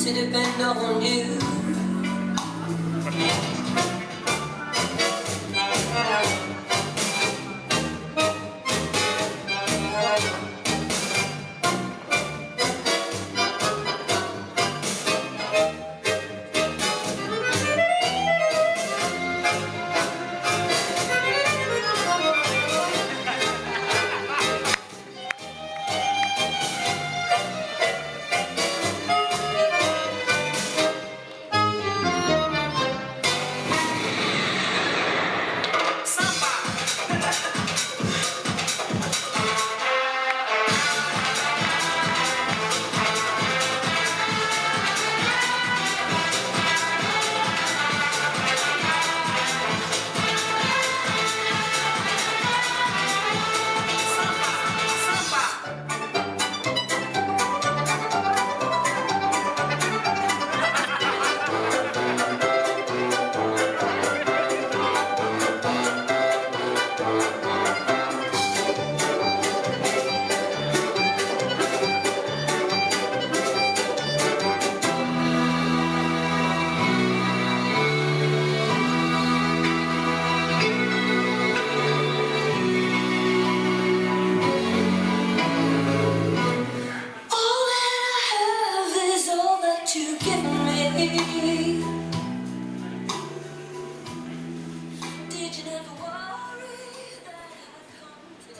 to depend on you. All that I have is all that you give me. Did you never worry that I'd come to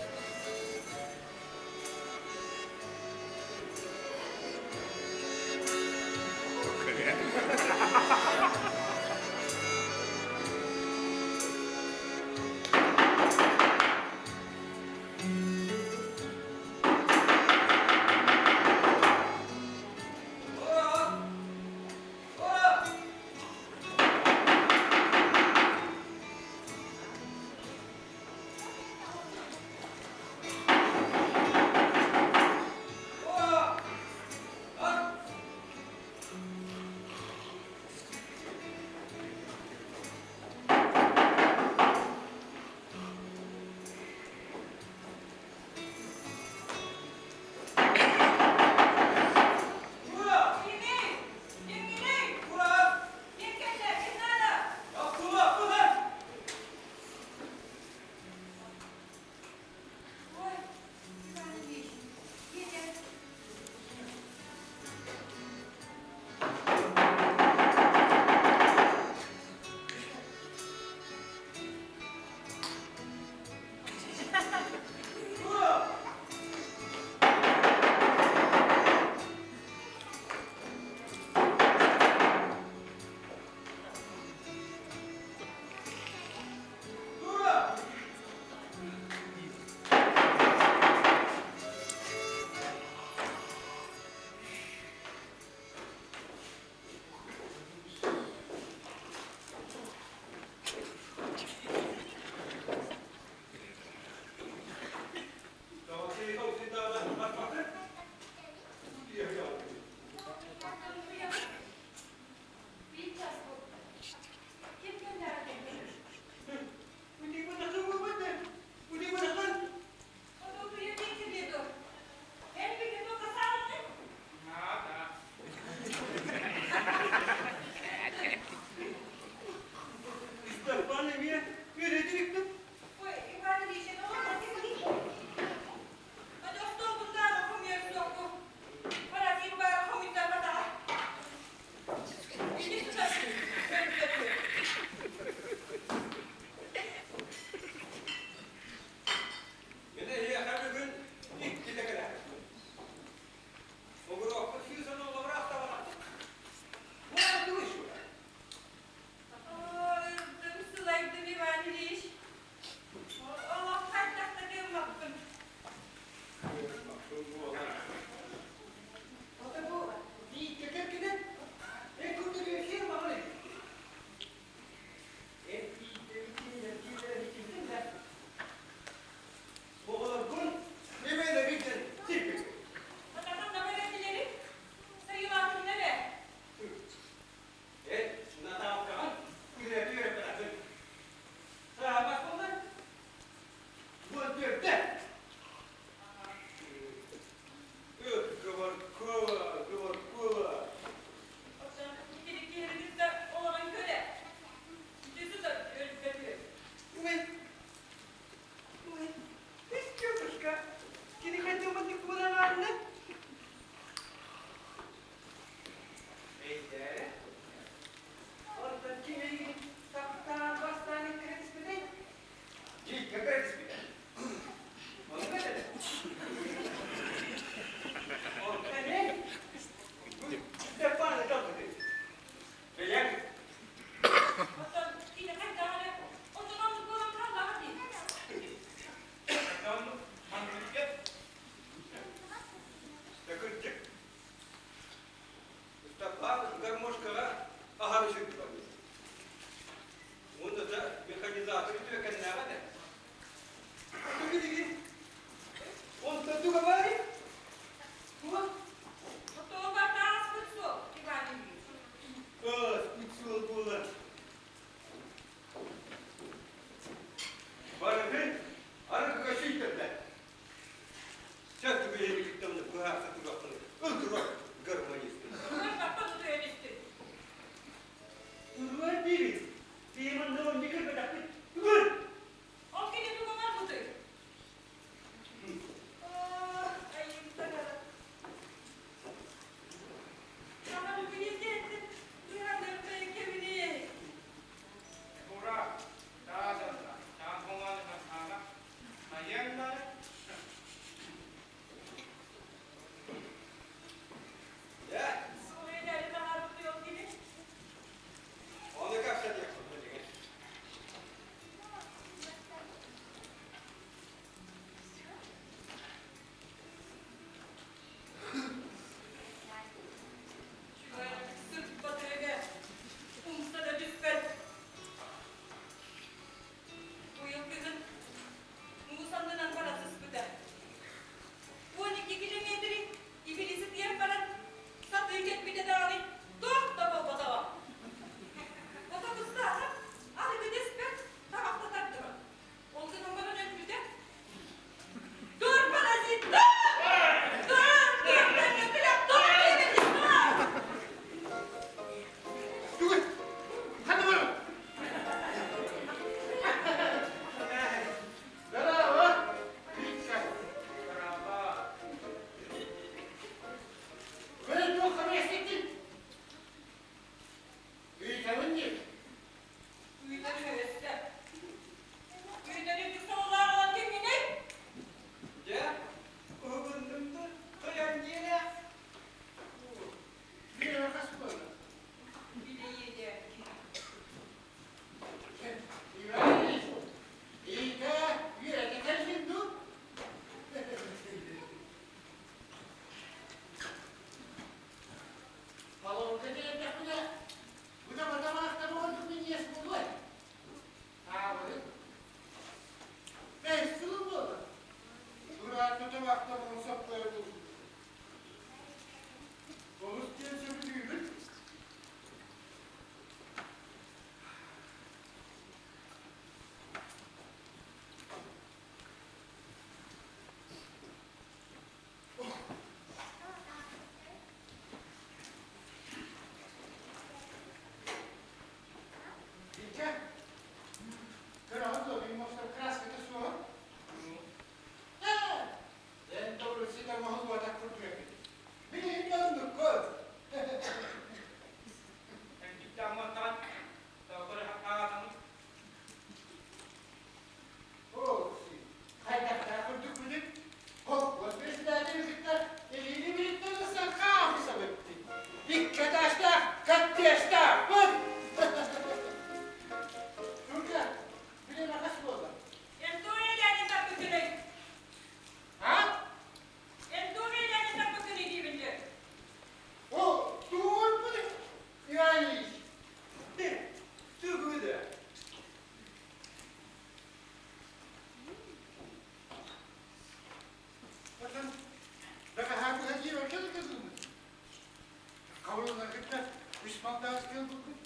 Үс малтааскы ылбыппын.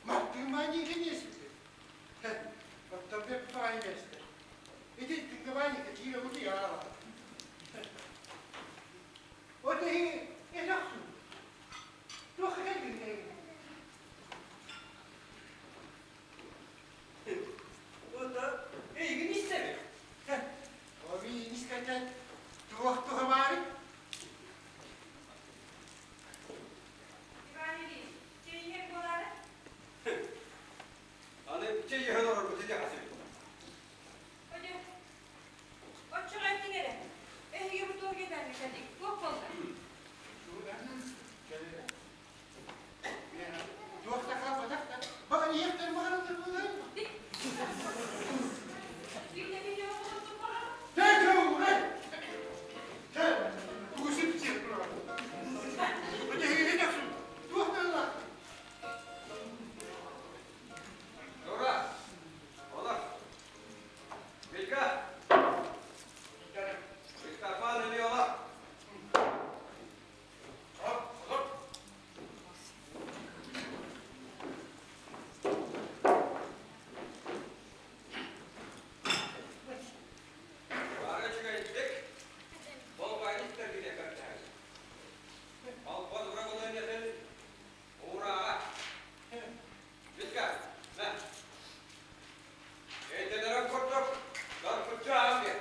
Мартыымаан кэниэсиппин. Оттон бэп баҕайы миэстэ. Ити Тыгыбаанньыка киирэ утуйаала. От эһи этэ охсун. Туохха кэлбит эһиги? Ота эйигин истэбин. О миигин истэртэн туох туһа баарый? Иван Ильич, чэй иһэр буолаары? Аны чэй иһэн олорбут идэҕэсибит. Одьо, оччоҕо этиҥ эрэ, эһиги бу туох диэтэҥҥэ кэллигит, туох буолла? Туох да хаалбатах да, баҕар иһиэхтэрин баҕараллар буолуой? Тура, олор. Витька! Митрофан или олор? Бары үчүгэйдик, болбайын истэргитэ көрдөһөбүт. Холкуос бырабылыанньатын уурааҕа. Витька, мэ. Өйдөнөрүн курдук, доргуччу аһан биэр.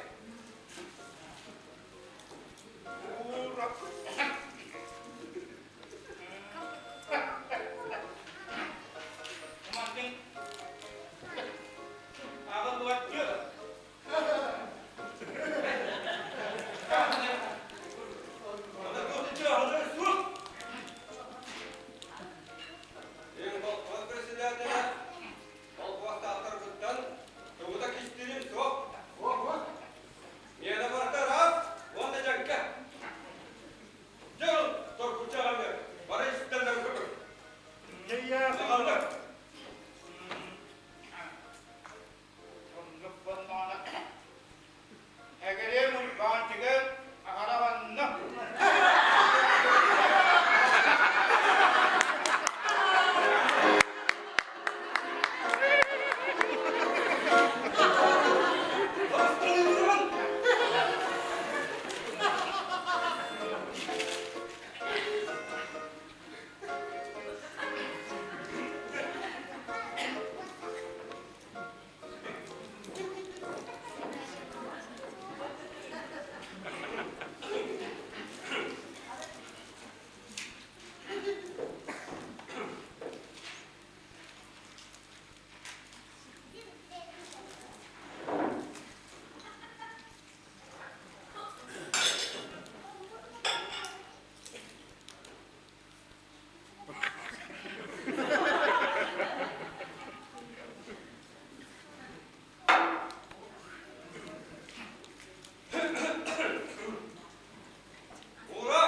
Председателя холкуостаахтарбыттан тугу да кистиирим суох. Миэнэ барыта ыраас уонна дьэҥкэ. Дьэ ол торгуччу аҕамыар бары истэннэр көмөр. Аҕаллар. Оннук буоллаҕына, Эгириэм Уйбаанчыгы аҕалабанна. Ура!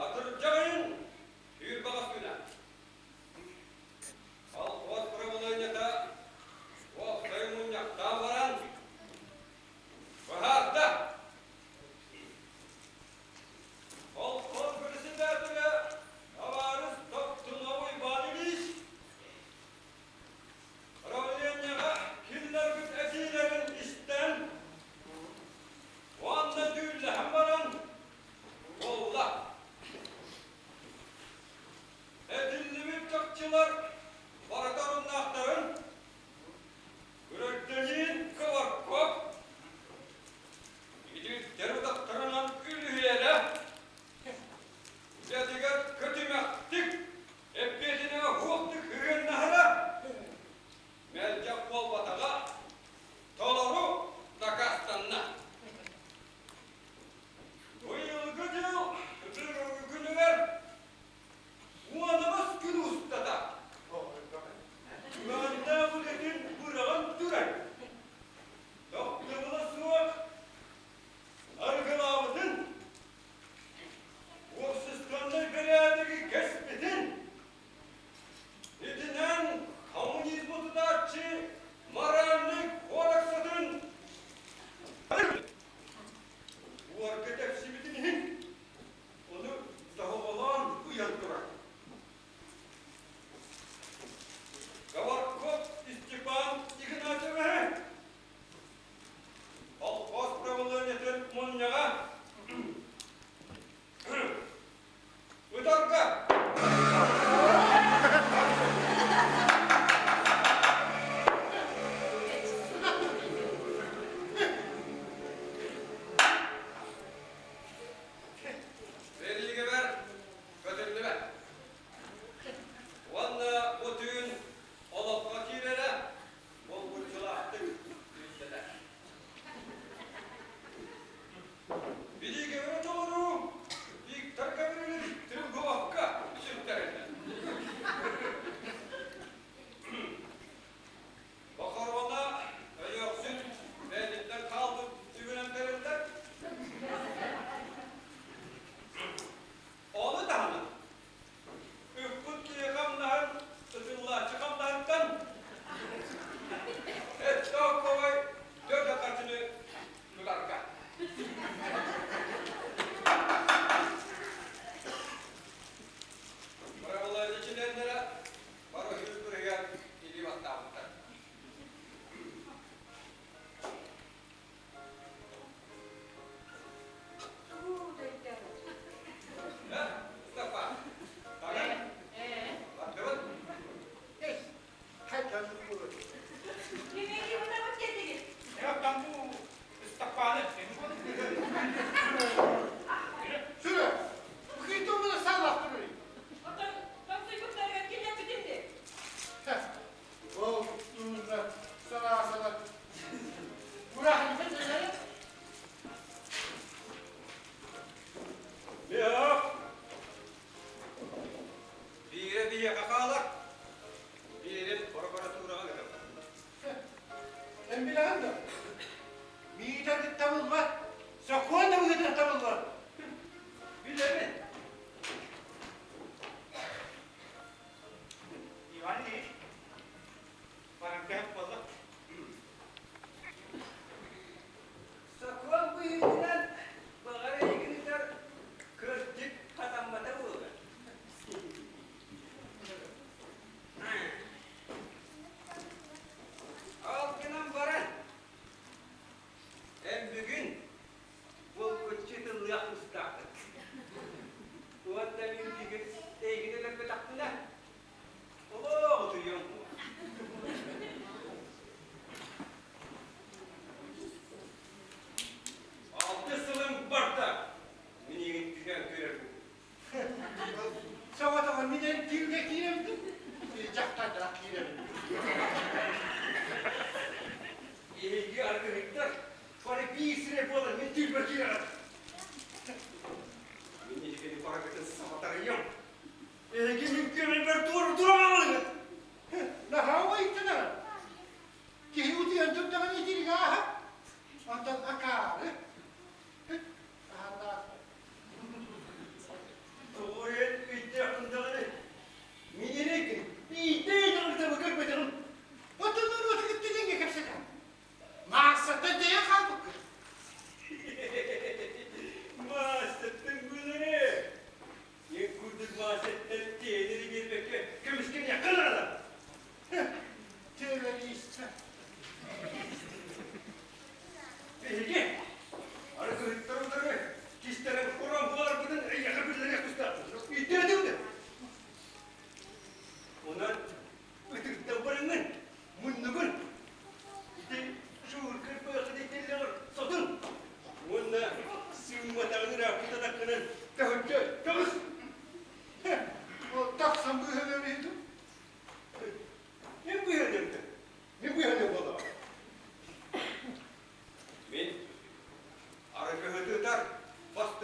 Атырдьах ыйын түүр баҕас күнэ. Колхоз бырабылыанньата уопсай мунньахтаан баран быһаарда. Колхоз председателэ табаарыс Топтунов Иван Ильич правлениеҕа киллэрбит этиилэрин истэн уонна дьүүллэһэн баран буолла. Этиллибит чахчылар барыта оруннаахтарын Күрэрдэниин Кыбарков итииттэр утахтарынан үлүһүйэрэ үлэтигэр көтүмэхтик, эппиэтинэҕэ суохтук сыһыаннаһара мэлдьэх буолбатаҕа толору дакаастанна. Быйылгы дьыл бүгүҥҥү күнүгэр уонабас күн устата Күмэхтээх үлэтин быраҕан туран, тохтобула суох арыгылаабытын, уопсастыбаннай бэрээдэги кэспитин, итинэн коммунизмы тутааччы моральнай кодексатын уорга тэпсибитин иһин.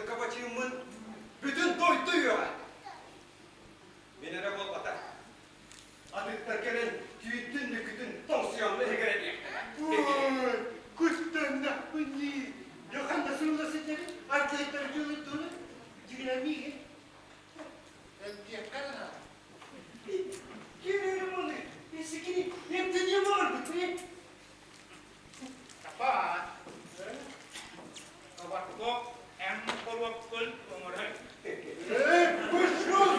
Бастакы бачыыммын бүтүн дойду үөҕэ. Мин эрэ буолбатах. Атыттар кэлэн түүттүн нүкүтүн тоҥсуйалла иһигэр эбиэхтэрэ. Ой, куттаннахпын дии. Дьэ ханна сурулла сылдьабын? Аргыһыттары дьулуттууну? Дьиҥинэн миигин. Эмтиэххэ эрэ наада. Ким оны? Эсикини эмтэниэ баҕарбыт Сапаас, Кабакко эн хоруопкун оҥорон Ээ, пошел!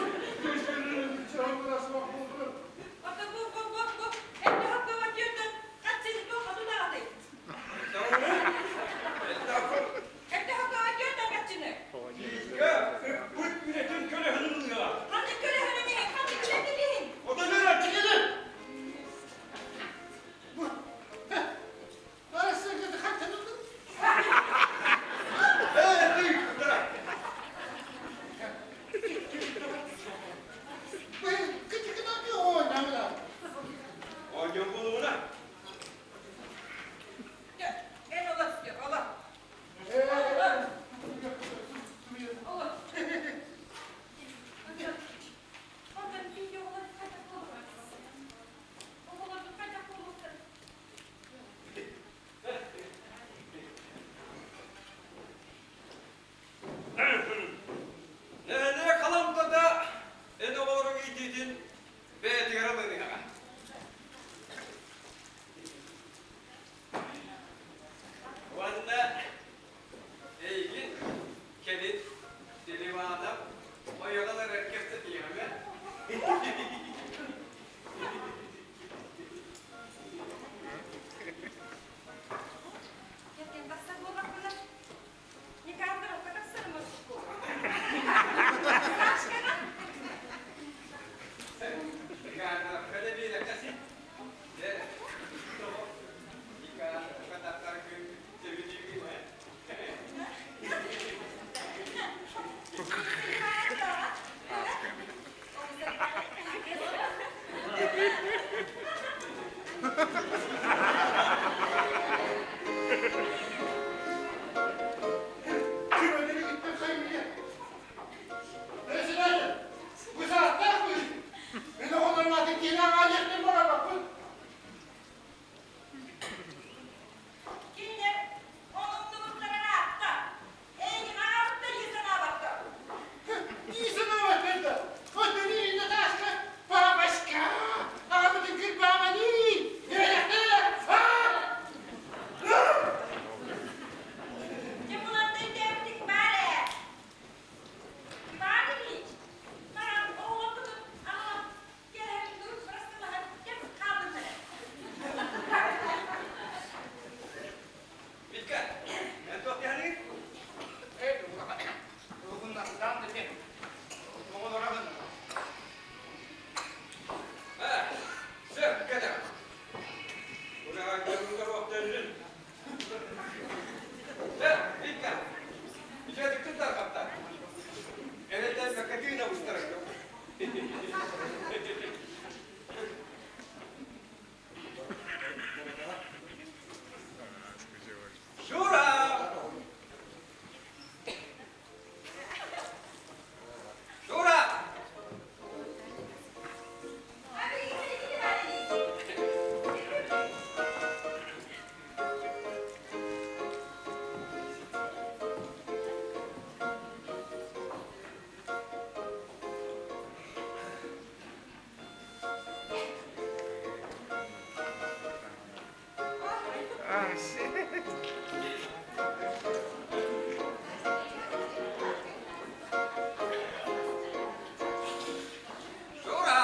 Ата бу бу бу бу эддэһэ көмөтүөтөн хатсин бу хатунаҕатай. Эддэһэ көмөтүөтөн хатчыны. Бииргэ ыппыт үлэтин көлөһүнүн ылыаҕа. Ханнык көлөһүнүн иһин, ханнык үлэтин иһин? Отон ыраччы Оонньоон буолугуна. Эн олор, олор. Олор. Олор. Онтон биир оҕолор хайдах буолуохтар? Оҕолорбут хайдах буолуохтар? Нэһилиэк халамтата эн оҕолоруҥ иитиитин бэйэтигэр ылыныаҕа. Уонна эйигин кэлин Селиванов ойоҕун эрэр кэпсэтиэҕим ээ. Кэргэн тахсар буоллахпына, Никандровка тахсарым ордук. Сашкаҕа? Никандровка да биэрэххэ син. Дьэ, тоҕо Никандровка тахсар күн сөбүлүүгүн ээ? Кинилэр оннубуттара ыраатта. Эйигин аҕабыттар дии санаабакка. Дии санаабаттар да, отун Наташка, папочка, аҕабытын кырбаабаныы, үөрэхтэрэ, Дьэ булантай өйдөөбүтүк баар ээ. Иван Ильич, баран оҕолорбутун аҕалан кэлэһэн дур бырастылаһан кэм хааллыннар. Витька, эн туох диэхиний? Эй, уһуннастаан да дьэ. Оҕолоро А, сөп, кэтэх. Ураҕа көрүҥгэр охтөннүн. Дьэ, Витька, үчүгэйдик тарҕатта. Эрэйдэн бэккэтиин абыстарар. Шура! Шура! Шура!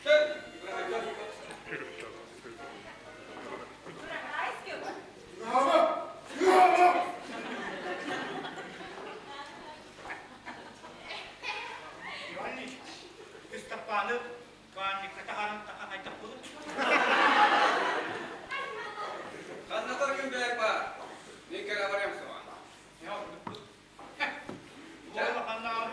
Кел, Иван Ильич, Ыстапааны баанньыкка таһааран хайдах буолар? Ханна күн бэйэк баар? Мин кэлэ барыам суоҕа. Улаханнааҕы.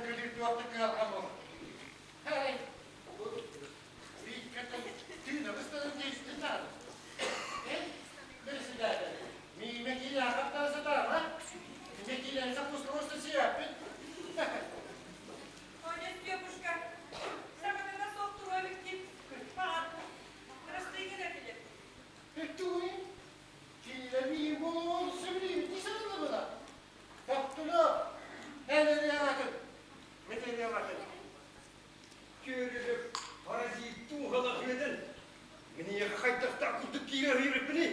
күлүү туох да кыһалҕа буолар. Эй, Витьката тыына быстарын дьиэстин наада. Эй, председатель, миимэ киилээхаттан сатаама. Миимэ киилээн саппуска просто сиэппит. Оня Степушка, саҥатына суох туруо эбиккин. Баҕар, бырастыы гына этилэр. Тугуй? Киилэ миин буолуон сөбүлүүбүт дии сананабына. Тохтулу, эн ырыаҕатын, мин ырыаҕатын. Күөрүлүк паразит дууһалаах үөдэн Миниэхэ хайдахтаах курдук киирэ ыйырыппыный?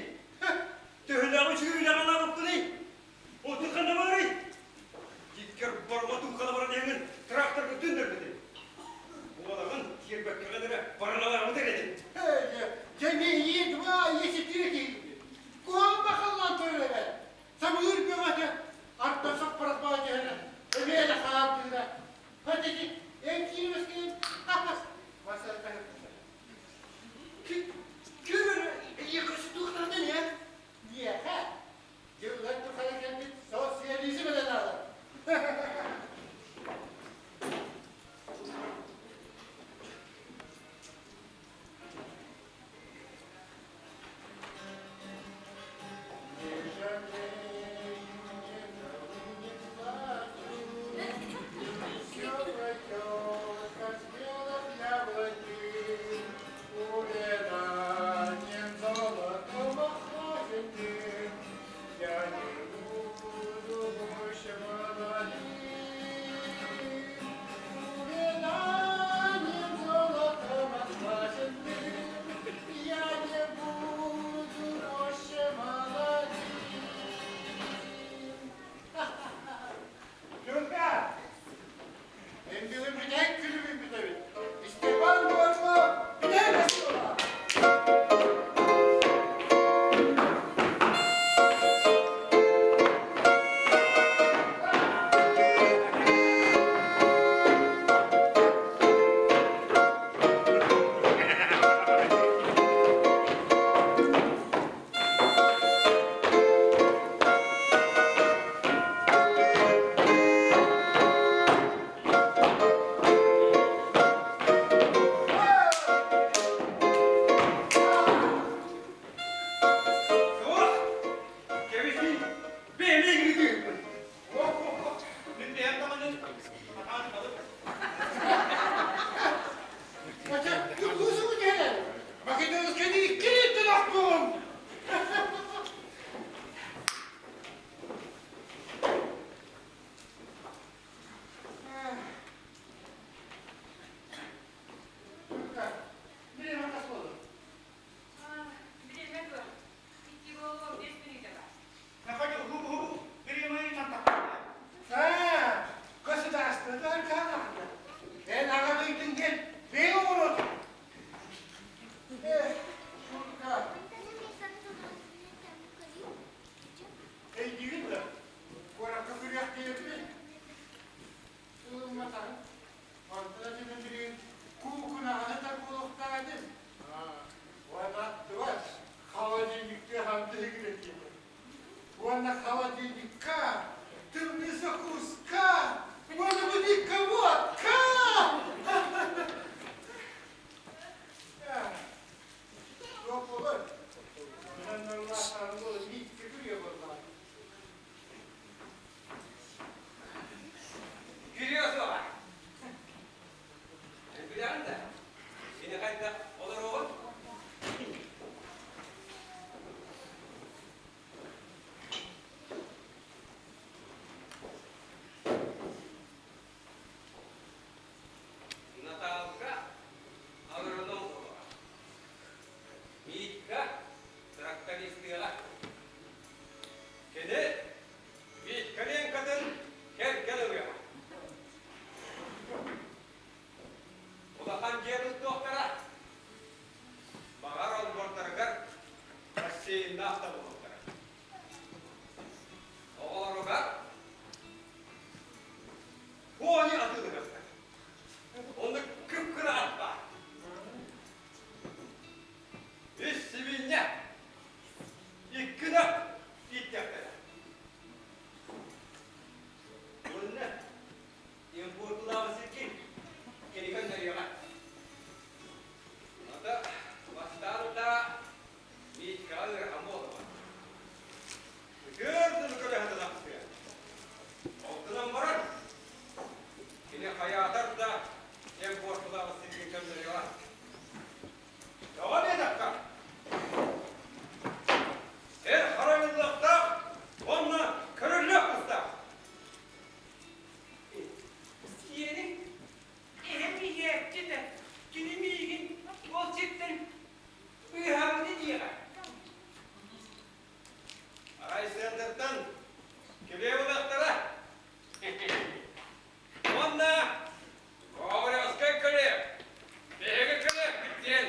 Төһөлөөх үчүгэй үлэҕэ анаабыппыный? Оту ханна барый? Диккэр барма дууһана баран иһэҥин тракторга түннэрбитим. Буолаҕын тиэрбэккэҕин эрэ бараналаабыт эрэтин. Дьэ миигин два есетире киирбит. Куһаҕан бахаллаан турар эбээт. Самыыр бөҕөтө, арда саппарах баадьыһара, эбиэлэ хаардыыра. Хатити, эн киирбэскин, Миэхэ дьыллар тухары кэлбит социализм эрэ наада. Не жалею, никому не плачу, все пройдет. Хайаатар да эн буортулаах сиргин көннөрүөҕэ. Тоҕо диэтэххэ, эр харайыллыахтаах уонна көрүллүөх тустаах. Сиэниҥ эһэм иһээччи этэ. Кини миигин ол сиртэн быыһаабыта диэҕэ. Арай сыантыртан килиэп ылыахтара. Уонна Ковалевскай килиэп, биһиги килиэппит диэн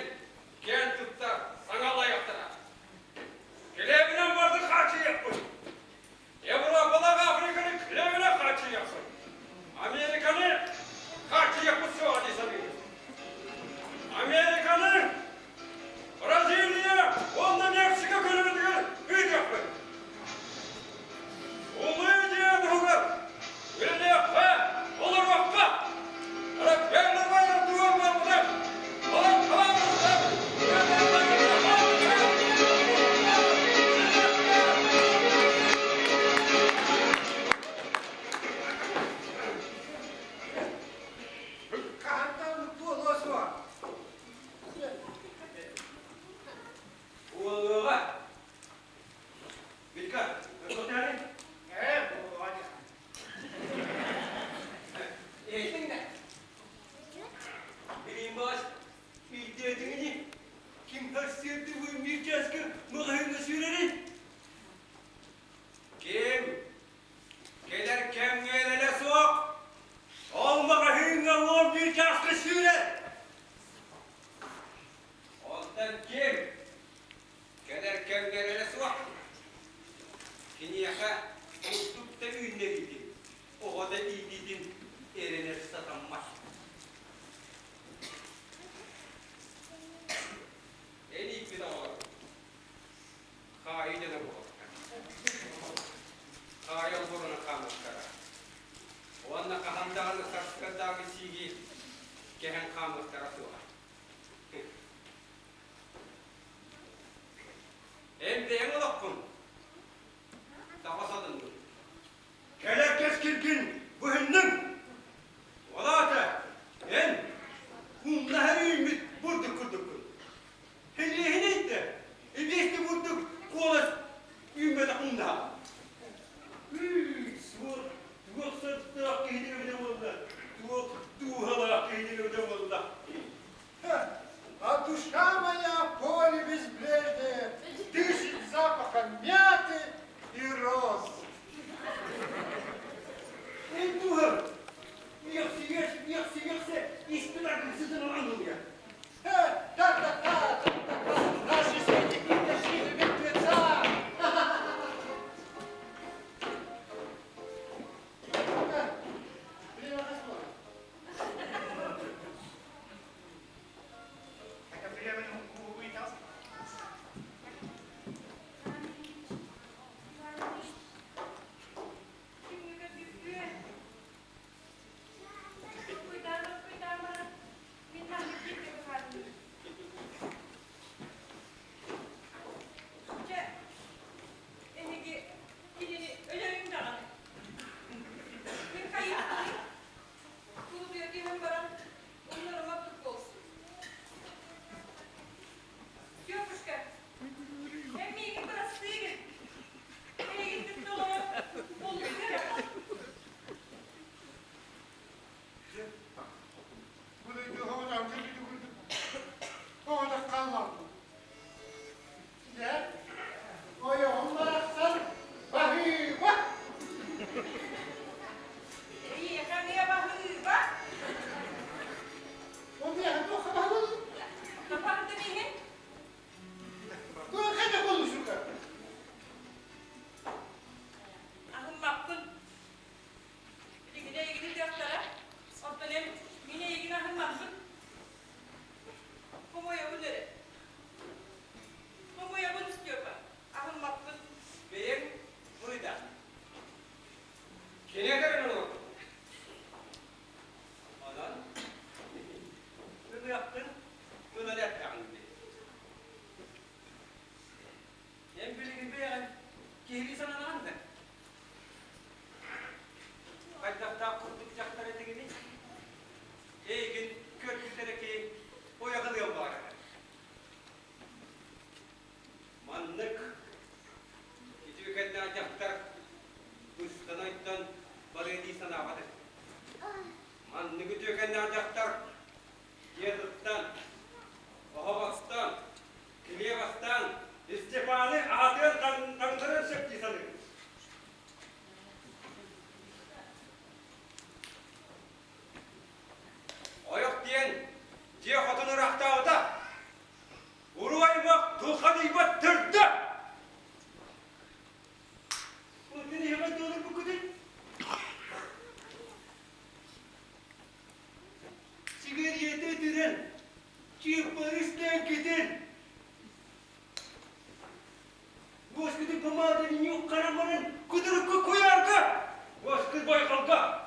киэн туттар саҥа аллайыахтара. Килиэбинэн бардык хааччыйыахпыт. Европалаах Африканы килиэбинэн хааччыйыахпыт. Американы хааччыйыахпыт суоҕа дии саныыбын. Американы Бразилия уонна Мексика көрүҥүтүгэр ыытыахпыт. Улуу идея туһугар үлэлиэххэ, олоруохха! Рокфеллер тугар буолбута, Хаһантан буолуо суоҕа. Буолуоҕа. Витька, көтөөрүн? Ээ, буолуоҕа диэх. Иһиттиҥ да? Билиим баҕас, өйдөөтүҥ ини? Ким сарсыарда биир чааска маҕаһыыҥҥа сүүрэрий? Ким? Кэлэр кэмҥэ эрэлэ суох. Ол маҕаһыыҥҥа 11 чааска сүүрэр. Онтон ким? Кэлэр кэмҥэ эрэлэ суох. Киниэхэ кустук да үүннэриитин, оҕо да иитиитин эрэнэр сатаммат. Эн ииппит оҕолор хаайыы дьоно буолуохтара. Хаайа олборуна хаамыахтара. Уонна хаһан даҕаны сарсыардааҕы сииги кэһэн хаамыахтара суоҕа. Эн бэйэҥ олоххун таба сатынныҥ. Кэлэр кэскилгин быһынныҥ. Ол аата эн умнаһар үүммүт бурдук курдуккун. Хилиэһинэй да, ибиэсти бурдук куолас үүммэтэх умнаһа. Суох, туох сордоох киһини эбитэ буолла, туох дууһалаах киһини эбитэ буолла. А душа моя поле безбрежное дышит запахом мяты и роз. Эн дууһаҥ үөхсүйүө, үөхсүйүөхсэ испин аргысытын ылан ылыа. Та-та-та, та-та-та, наши сети притащили мертвеца. Время дошло. Эһиги кинини өлөрүҥ даҕаны. Мин хайыахпыный? Кулутуйа түһэн баран, умнарым ордук буолсу. Степушка, эн миигин бырастыы гын. Эйигин кытта олорон олус ыарахан. Бу дойду оҕо курдук оҕо хааллаҕым. Дьэ, ойоҕум барахсан баһыыба! Эйиэхэ эмиэ баһыыба! Ол миэхэ туохха баһылын? Тапардым иһин. Туохха да болушука? Аһыммаппын. Билигин эйигин ытыахтара. Оттон эн мин эйигин аһыммаппын. Хомойобун эрэ. Хомойобун, Степа. Аһыммаппын. Бэйэҥ буруйдаах. Кини этэрин олордум. Онон ылыаххын ылан эттэҕиҥ дии. Эн билигин бэйэҕин киһилии сананаҕын да? Хайдахтаах курдук дьахтар этигиний? итирэн, чыыппарыс китин. Уоскутун помаданы ньук харамарын кутурукку куйаарга, уоскут байҕалга.